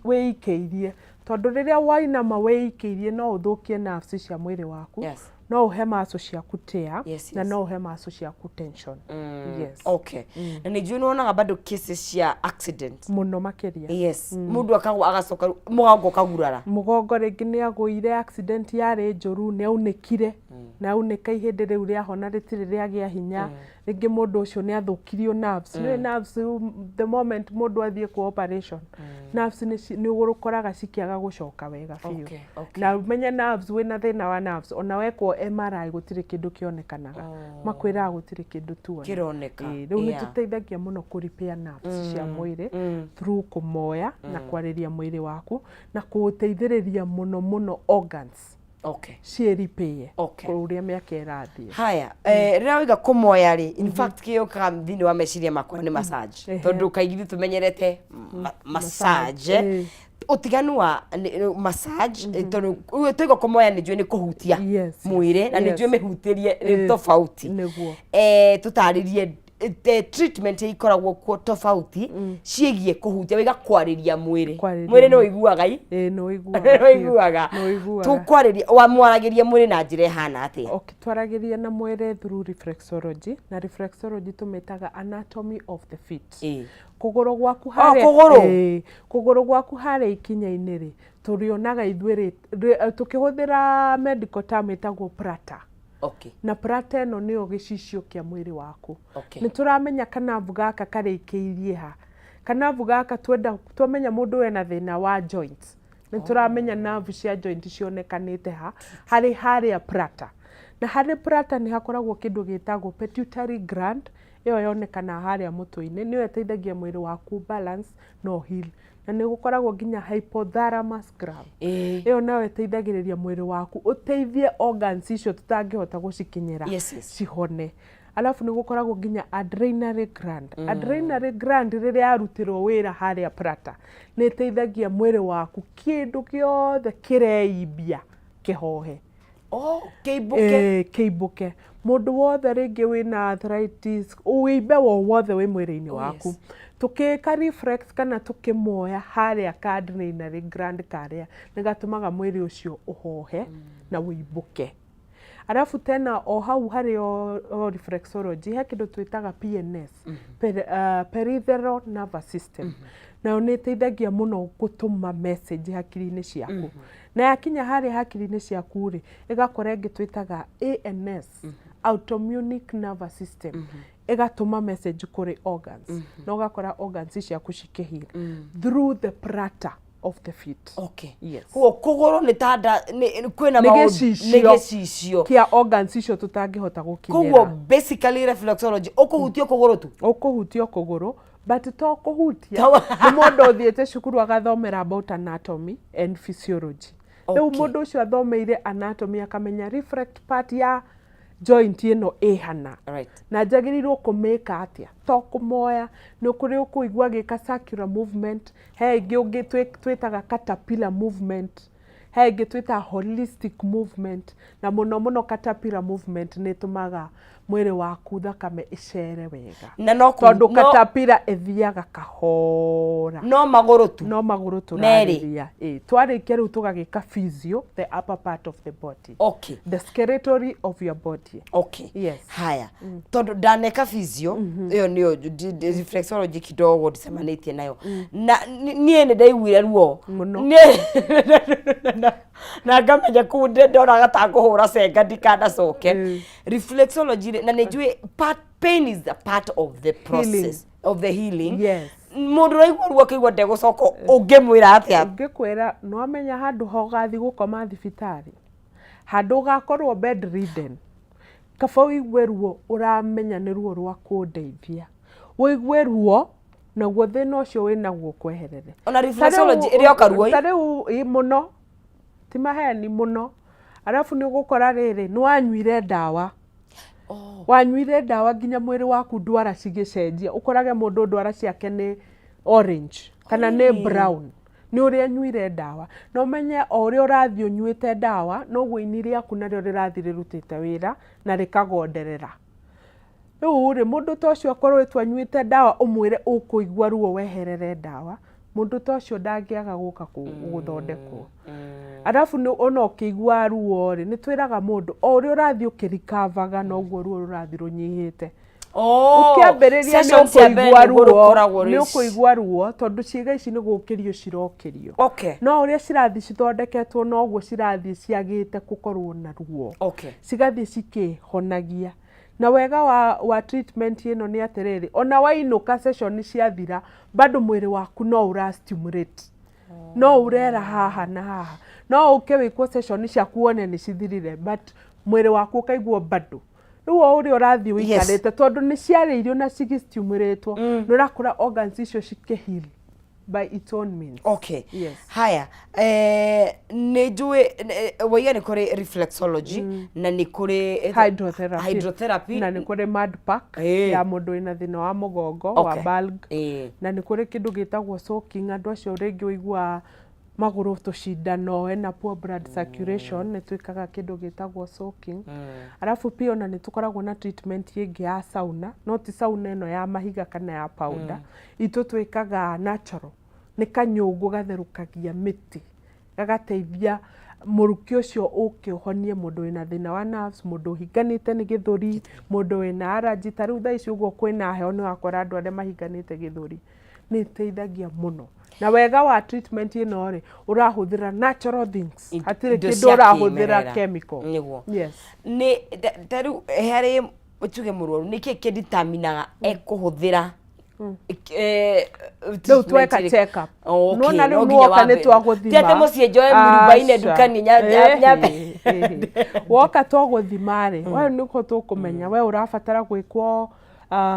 wĩikĩirie, tondũ rĩrĩa wainama wĩikĩirie no ũthũkie nerves cia mwĩrĩ waku. No ũhe muscle ciaku tear, na no ũhe muscle ciaku tension. Yes. Okay. Na nĩ njũĩ nĩ wonaga bado cases cia accident. Mũno makĩria. Yes. Mũndũ akagwa agacoka mũgongo ũkagurara. Mũgongo rĩngĩ nĩ agũire accident yarĩ njũru, nĩ aunĩkire, na aunĩka ihĩndĩ rĩu rĩahona rĩtirĩ rĩagĩa hinya. Rĩngĩ mũndũ ũcio nĩ athũkirio nerves. Nĩ nerves the moment mũndũ athiĩ kwa operation, nerves nĩ ũkoraga cikĩaga gũcoka wega biũ. Na ũmenye nerves, wĩna thĩna wa nerves, ona wekwo MRI gũtirĩ kĩndũ kĩonekanaga. Makwĩraga gũtirĩ kĩndũ tuona. Kĩroneka. Ĩĩ, rĩu nĩ tũteithagia mũno kũ repair nerves cia mwĩrĩ through kũmoya na kwarĩria mwĩrĩ waku na kũũteithĩrĩria mũno mũno organs ciĩ repair ũrĩa mĩaka ĩrathiĩ. Haya, rĩrĩa waiga kũmoya rĩ, in fact kĩũkaga thĩinĩ wa meciria makwa nĩ massage. Tondũ kaingĩ ithuĩ tũmenyerete massage. Ũtiganu wa massage, tondũ twaigua kũmoya nĩ njũĩ nĩ kũhutia mwĩrĩ na nĩ njũĩ mĩhutĩrie nĩ tofauti. Nĩguo. Tũtarĩrie the treatment ikoragwo kuo tofauti ciĩgiĩ kũhutia wĩga kwarĩria mwĩrĩ. Kwarĩria Mwĩrĩ nĩ mwĩrĩ. ũiguaga i Ĩĩ, nĩ ũiguaga nĩ biũ. ũiguaga. Nĩ ũiguaga. Tũkwarĩria wamwaragĩria mwĩrĩ na njĩra ĩhana atĩa? Okay, twaragĩria na mwĩrĩ through reflexology, na reflexology tũmĩtaga anatomy of the feet. Kũgũrũ gwaku harĩa kũgũrũ? Ĩĩ, kũgũrũ gwaku harĩa ikinya-inĩ rĩ, tũrĩonaga ithuĩ rĩ, tũkĩhũthĩra medical term ĩtagwo plantar. Na plantar ĩno nĩyo gĩcicio kĩa mwĩrĩ waku. Nĩ tũramenya kanavu gaka karĩkĩirie ha. Kanavu gaka twenda, twamenya mũndũ ena thĩna wa joints, nĩ tũramenya nerve cia joint cionekanĩte ha, harĩ harĩa plantar. Na harĩ plantar nĩ hakoragwo kĩndũ gĩtagwo pituitary gland, ĩyo yonekanaga harĩa mũtwe-inĩ, nĩyo ĩteithagia mwĩrĩ waku balance na ũ heal. Na nĩ gũkoragwo nginya hypothalamus gland. Ĩyo nayo ĩteithagĩrĩria mwĩrĩ waku ũteithie organs icio tũtangĩhota gũcikinyĩra cihone. Alafu nĩ gũkoragwo nginya adrenal gland. Adrenal gland rĩrĩa yarutĩrwo wĩra harĩa plantar, nĩ ĩteithagia mwĩrĩ waku kĩndũ gĩothe kĩreimbia kĩhohe. Oh, kĩimbũke. Ĩĩ, kĩimbũke. Mũndũ wothe rĩngĩ wĩna arthritis, ũimbe o wothe wĩ mwĩrĩ-inĩ waku. Tũkĩka reflex kana tũkĩmoya harĩa ka adrenal gland karĩa, nĩ gatũmaga mwĩrĩ ũcio ũhohe na ũimbũke. Arabu tena o hau harĩ o reflexology, he kĩndũ twĩtaga PNS, peripheral nervous system. Nayo nĩ ĩteithagia mũno gũtũma message hakiri-inĩ ciaku. Na yakinya harĩa hakiri-inĩ ciaku rĩ, ĩgakora ĩngĩ twĩtaga ANS, autonomic nervous system, ĩgatũma message kũrĩ organs. Na ũgakora organs ciaku cikĩ heal through the plantar of the feet. Yes. Koguo kũgũrũ nĩ ta nda kwĩna Nĩ maũndũ gĩcicio. nĩ gĩcicio kĩa organs icio tũtangĩhota Koguo gũkinyĩra. basically reflexology ũkũhutio kũgũrũ tu. Ũkũhutio kũgũrũ, but to kũhutia. Nĩ mũndũ ũthiĩte cukuru agathomera about anatomy and physiology. Rĩu mũndũ ũcio athomeire anatomy akamenya reflect part ya joint ĩno ĩhana. Na njagĩrĩirwo kũmĩka atĩa? To kũmoya, nĩ kũrĩ ũkũigua agĩka circular movement, he ĩngĩ ũngĩ twĩtaga caterpillar movement, he ĩngĩ twĩtaga holistic movement, na mũno mũno caterpillar movement nĩ ĩtũmaga mwĩrĩ waku thakame ĩcere wega. Na no Tondũ caterpillar ĩthiaga kahora. No magũrũ tu. No magũrũ Merĩ. tũrarĩria. Ĩĩ, twarĩkia rĩu tũgagĩka physio, the upper part of the body. The skeletal of your body. Yes. Haya. Tondũ ndaneka physio, ĩyo nĩyo reflexology kidogo ndicemanĩtie nayo. Na niĩ nĩ ndaiguire ruo. Mũno. Na ngamenya kũu ndonaga ta ngũhũra cenga ndikanacoke. Reflexology rĩ, na nĩ njũĩ part, pain is a part of the process of the healing. Yes. Mũndũ ũraigua ruo akĩigua ndegũcoka, ũngĩmwĩra atĩa? Ngĩkwĩra nĩ wamenya handũ ha ũgathiĩ gũkoma thibitarĩ, handũ ũgakorwo bedridden, kaba ũigue ruo ũramenya nĩ ruo rwa kũndeithia, ũigue ruo naguo thĩna ũcio wĩnaguo ũkweherere. Ona reflexology ĩrĩoka ruo? Ta rĩu ĩ, mũno, ti maheni mũno. Arabu nĩ ũgũkora rĩrĩ, nĩ wanyuire ndawa, wanyuire ndawa nginya mwĩrĩ waku ndwara cigĩcenjia, ũkorage mũndũ ndwara ciake nĩ orange kana nĩ brown, nĩ ũrĩa anyuire ndawa. Na ũmenye o ũrĩa ũrathiĩ ũnyuĩte ndawa, noguo ini rĩaku narĩo rĩrathiĩ rĩrutĩte wĩra na rĩkagonderera. Rĩu rĩ, mũndũ ta ũcio akorwo anyuĩte ndawa ũmwĩre ũkũigua ruo weherere ndawa, mũndũ ta ũcio ndangĩaga gũka gũthondekwo. Arabu ona ũkĩigua ruo rĩ, nĩ twĩraga mũndũ o ũrĩa ũrathiĩ ũkĩrikavaga noguo ruo rũrathiĩ rũnyihĩte. Ũkĩambĩrĩria nĩ Sessions cia mbere ũkũigua nĩguo ruo, rũkoragwo nĩ ũkũigua ruo tondũ ciĩga ici nĩ gũkĩrio cirokĩrio. No ũrĩa cirathiĩ cithondeketwo noguo cirathiĩ ciagĩte gũkorwo na ruo. Cigathiĩ cikĩhonagia. Na wega wa treatment ĩno nĩ atĩrĩrĩ, ona wainũka session ciathira, bado mwĩrĩ waku no ũra stimulate. No ũrera haha na haha. No ũke wĩkwo session ciaku wone nĩ cithirire, but mwĩrĩ waku ũkaigua bado. Rĩu o ũrĩa ũrathiĩ ũikarĩte, tondũ nĩ ciarĩirio na cigĩ-stimulate-wo, nĩ ũrakora organs icio cikĩ heal by its own means. Yes. Haya, nĩ njũĩ waiga nĩ kũrĩ reflexology na nĩ kũrĩ hydrotherapy. Hydrotherapy. Na nĩ kũrĩ mud pack ya mũndũ wĩna thĩna wa mũgongo wa bulg. Na nĩ kũrĩ kĩndũ gĩtagwo soaking, andũ acio rĩngĩ ũiguaga Magũrũ tũcindano, ena poor blood circulation, nĩ twĩkaga kĩndũ gĩtagwo soaking. Arabu pia ona nĩ tũkoragwo na treatment ĩngĩ ya sauna, no ti sauna ĩno ya mahiga kana ya powder. Itũ twĩkaga natural, nĩ kanyũngũ gatherũkagia mĩtĩ, gagateithia mũrukĩ ũcio ũke ũhonie mũndũ wĩna thĩna wa nerves, mũndũ ũhinganĩte nĩ gĩthũri, mũndũ wĩna allergy. Ta rĩu thaa ici ũguo kwĩna heho, nĩ ũrakora andũ arĩa mahinganĩte gĩthũri, nĩ ĩteithagia mũno. Na wega wa treatment ĩno rĩ, ũrahũthĩra natural things, hatirĩ indo kĩndũ cia ũrahũthĩra kĩmerera. Chemical. Nĩguo. Yes. Nĩ ta rĩu harĩ tuge mũrwaru, nĩkĩ kĩnditaminaga ekũhũthĩra Rĩu tweka check up. Nĩwona rĩu nĩwoka nĩ twagũthima. Ti atĩ mũciĩ njoe mũrubaine ndukanie nyambe. Woka twagũthima rĩ, we nĩguo tũkũmenya we ũrabatara gwĩkwo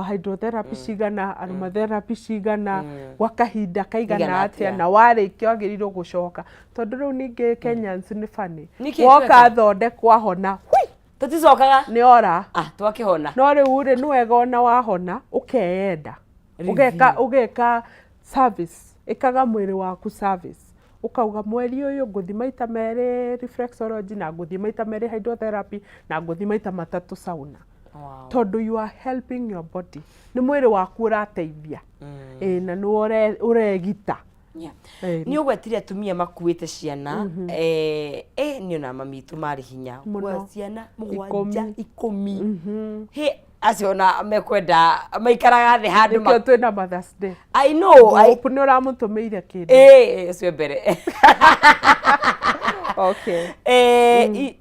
hydrotherapy cigana, aromatherapy cigana, gwa kahinda kaigana Kaigana atĩa, atĩa. Na warĩkia wagĩrĩirwo gũcoka, tondũ rĩu ningĩ Kenyans nĩ funny. Nĩkĩ Woka tweka? thondekwo ahona, hui, Tũticokaga. Nĩ ora. Ah, twakĩhona. No rĩu rĩ, nĩ wega ona wahona ũkeyenda, ũgeka ũgeka service, ĩkaga mwĩrĩ waku service, ũkauga mweri ũyũ ngũthiĩ maita merĩ reflexology, na ngũthiĩ maita merĩ hydrotherapy, na ngũthiĩ maita 3 sauna, tondũ you are helping your body, nĩ mwĩrĩ waku ũrateithia. Ĩĩ, na nĩ ũregita. Nĩ ũgwetire atumia makuĩte ciana, nĩ ona mami itũ marĩ hinya. Mũno. Gwa ciana 7, 10. 10, hĩ, acio ona mekwenda maikaraga thĩ handũ. Nĩkĩo twĩna Mother's Day. I know. Hope nĩ ũramũtũmĩire kĩndũ. Ũcio mbere.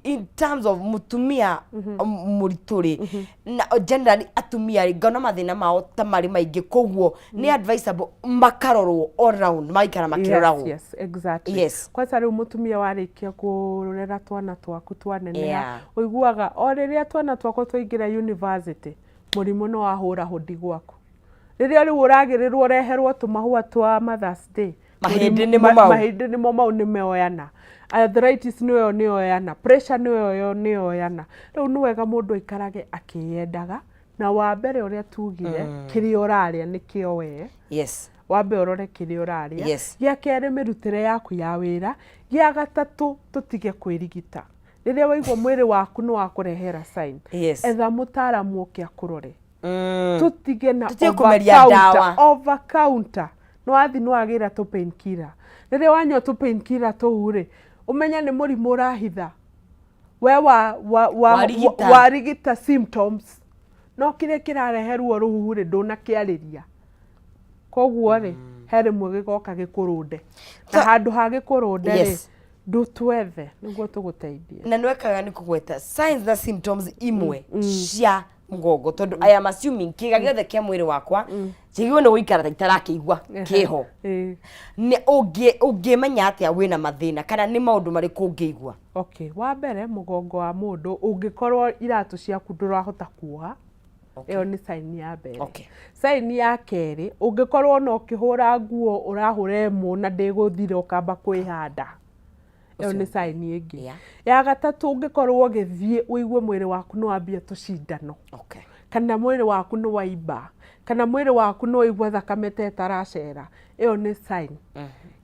In terms of mutumia mũritũ rĩ, na generally atumia rĩ, ngona mathĩna mao ta marĩ maingĩ, koguo nĩ advisable makarorwo all round, magaikara makĩroragwo. Yes, exactly. Kwanza rĩu mũtumia warĩkia kũrera twana twaku twaneneha, ũiguaga o rĩrĩa twana twakwa twaingĩra university, mũrimũ nĩ wahũra hũndi gwaku. Rĩrĩa rĩu ũragĩrĩrwo ũreherwo tũmahũa twa Mother's Day, Mahĩndĩ nĩmo mau. Mahĩndĩ nĩmo mau, nĩ meoyana. Arthritis nĩyo nĩyoyana, pressure nĩyo nĩyoyana. Rĩu nĩ wega mũndũ aikarage akĩyendaga, na wa mbere ũrĩa tugire, kĩrĩa ũrarĩa nĩkĩo we wambe ũrore kĩrĩa ũrarĩa. Gĩa kerĩ, mĩrutĩre yaku ya wĩra. Gĩa gatatũ, tũtige kwĩrigita. Rĩrĩa waigua mwĩrĩ waku nĩ wakũrehera sign, etha mũtaaramu oke akũrore. Tũtige na Tũtige kũmeria ndawa. Over counter. Nĩ wathi nĩ wagĩra tũ painkiller. Rĩrĩa wanyua tũ painkiller tũu rĩ, ũmenye nĩ mũrimũ ũrahitha. We wa Warigita. Warigita symptoms, no kĩrĩa kĩrarehe ruo rũu rĩ, ndũnakĩarĩria. Koguo rĩ, he rĩmwe gĩgoka gĩkũrũnde, na handũ ha gĩkũrũnde rĩ, ndũtwethe nĩguo tũgũteithie. Na nĩwekaga nĩ kũgweta signs na symptoms imwe cia mũgongo, tondũ I am assuming kĩga gĩothe kĩa mwĩrĩ wakwa njagĩrĩirwo nĩ gũikara ta itarakĩigua kĩho. Nĩ ũngĩmenya atĩa wĩna mathĩna, kana nĩ maũndũ marĩkũ ũngĩigua? Okay, wa mbere, mũgongo wa mũndũ ũngĩkorwo iratũ ciaku ndũrahota kuoha, ĩyo nĩ sign ya mbere. Sign ya kerĩ, ũngĩkorwo ona ũkĩhũra nguo ũrahũra ĩmwe na ndĩgũthira, ũkamba kwĩhanda, ĩyo nĩ sign ĩngĩ. Ya gatatũ, ũngĩkorwo ũgĩthiĩ ũigue mwĩrĩ waku nĩ wambia tũcindano, kana mwĩrĩ waku nĩ waimba, kana mwĩrĩ waku nĩ waigua thakame ta ĩtaracera, ĩyo nĩ sign.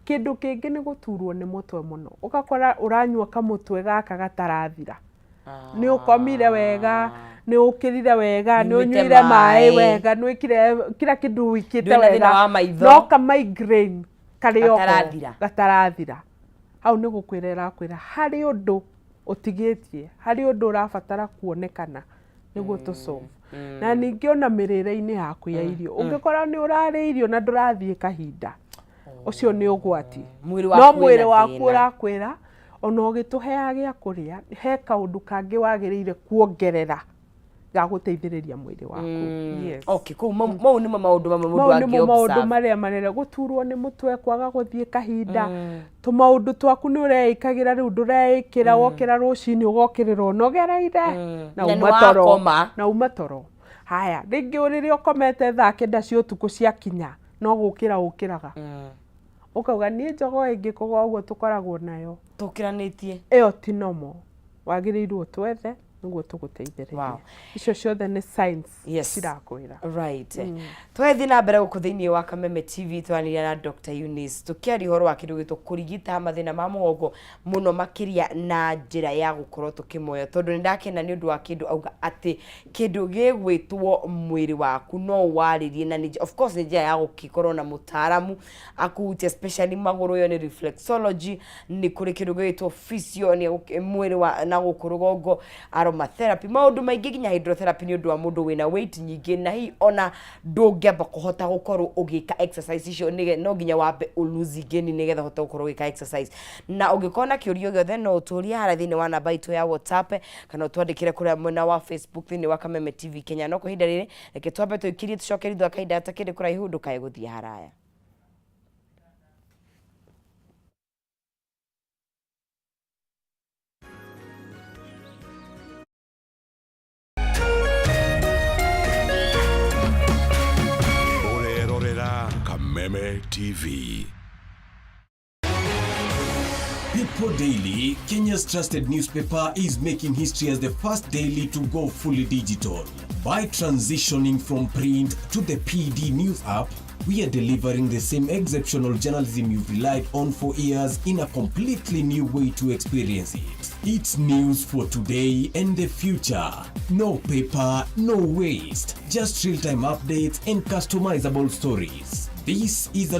Kĩndũ kĩngĩ nĩ gũturwo nĩ mũtwe mũno, ũgakora ũranyua kamũtwe gaka gatarathira. Nĩ ũkomire wega, nĩ ũkĩrire wega, nĩ Nĩũnyuĩte ũnyuire maĩ maĩ. wega, nĩ wĩkire kila kĩndũ wĩkĩte Ndũrĩ na thĩna wega, wa maitho. No ka migraine karĩ oho. Gatarathira. Gatarathira. Hau nĩ gũkwĩra ĩrakwĩra harĩ ũndũ ũtigĩtie, harĩ ũndũ ũrabatara kuonekana nĩguo tũ solve. Na ningĩ ona mĩrĩre-inĩ yaku ya irio, ũngĩkora nĩ ũrarĩa irio na ndũrathiĩ kahinda, ũcio nĩ ũgwati. Mwĩrĩ No waku mwĩrĩ wĩna waku thĩna. ũrakwĩra ona ũgĩtũheaga gĩa kũrĩa, he kaũndũ kangĩ wagĩrĩire kuongerera ga gũteithĩrĩria mwĩrĩ waku. Yes. Okay, kũu mau nĩmo maũndũ mamwe mũndũ Mau nĩmo maũndũ angĩ marĩa manene: gũturwo nĩ mũtwe, kwaga gũthiĩ kahinda, tũmaũndũ twaku nĩ ũreĩkagĩra rĩu ndũreĩkĩra, wokĩra rũcinĩ ũgokĩrĩra ũnogereire na Na nĩ uma toro. wakoma. Na uma toro. Haya, rĩngĩ rĩrĩa ũkomete thaa 9 cia ũtukũ ciakinya, no gũkĩra ũkĩraga, ũkauga niĩ njogoo ĩngĩkũgwa ũguo tũkoragwo nayo. Tũkĩranĩtie. Ĩyo ti normal, wagĩrĩirwo twethe. Nĩguo tũgũteithĩrĩria. Icio ciothe nĩ signs cirakwĩra. Right, twathiĩ na mbere gũkũ thĩinĩ wa Kameme TV, twaranĩria na Dr. Eunice tũkĩaria ũhoro wa kĩndũ gĩtwo kũrigita mathĩna ma mũgongo mũno makĩria na njĩra ya gũkorwo tũkĩmoya, tondũ nĩ ndakena nĩ ũndũ wa kĩndũ auga atĩ kĩndũ gĩgwĩtwo mwĩrĩ waku no warĩrie na nĩ, of course, nĩ njĩra ya gũkĩkorwo na mũtaaramu akũhutia, especially magũrũ, ĩyo nĩ reflexology. Nĩ kũrĩ kĩndũ gĩgwĩtwo physio, nĩ mwĩrĩ wa na gũkũ rũgongo, aromatherapy, maũndũ maingĩ, nginya hydrotherapy nĩ ũndũ wa mũndũ wĩna weight nyingĩ na hihi ona ndũngĩamba kũhota gũkorwo ũgĩka exercise icio, no nginya wambe ũ lose gain nĩgetha ũhote gũkorwo ũgĩka exercise. Na ũngĩkorwo na kĩũria o gĩothe, no ũtũrie harĩa thĩinĩ wa namba itũ ya WhatsApp kana ũtwandĩkĩre kũrĩa mwena wa Facebook thĩinĩ wa Kameme TV Kenya. No kwa ihinda rĩrĩ, reke twambe tũikirie, tũcoke thutha wa kahinda gatakĩrĩ kũraihu. Ndũkae gũthiĩ haraya. Ũrerorera Kameme TV. People Daily, Kenya's trusted newspaper, is making history as the first daily to go fully digital. By transitioning from print to the PD News app, we are delivering the same exceptional journalism you've relied on for years in a completely new way to experience it. It's news for today and the future. No paper, no waste, just real time updates and customizable stories. This is a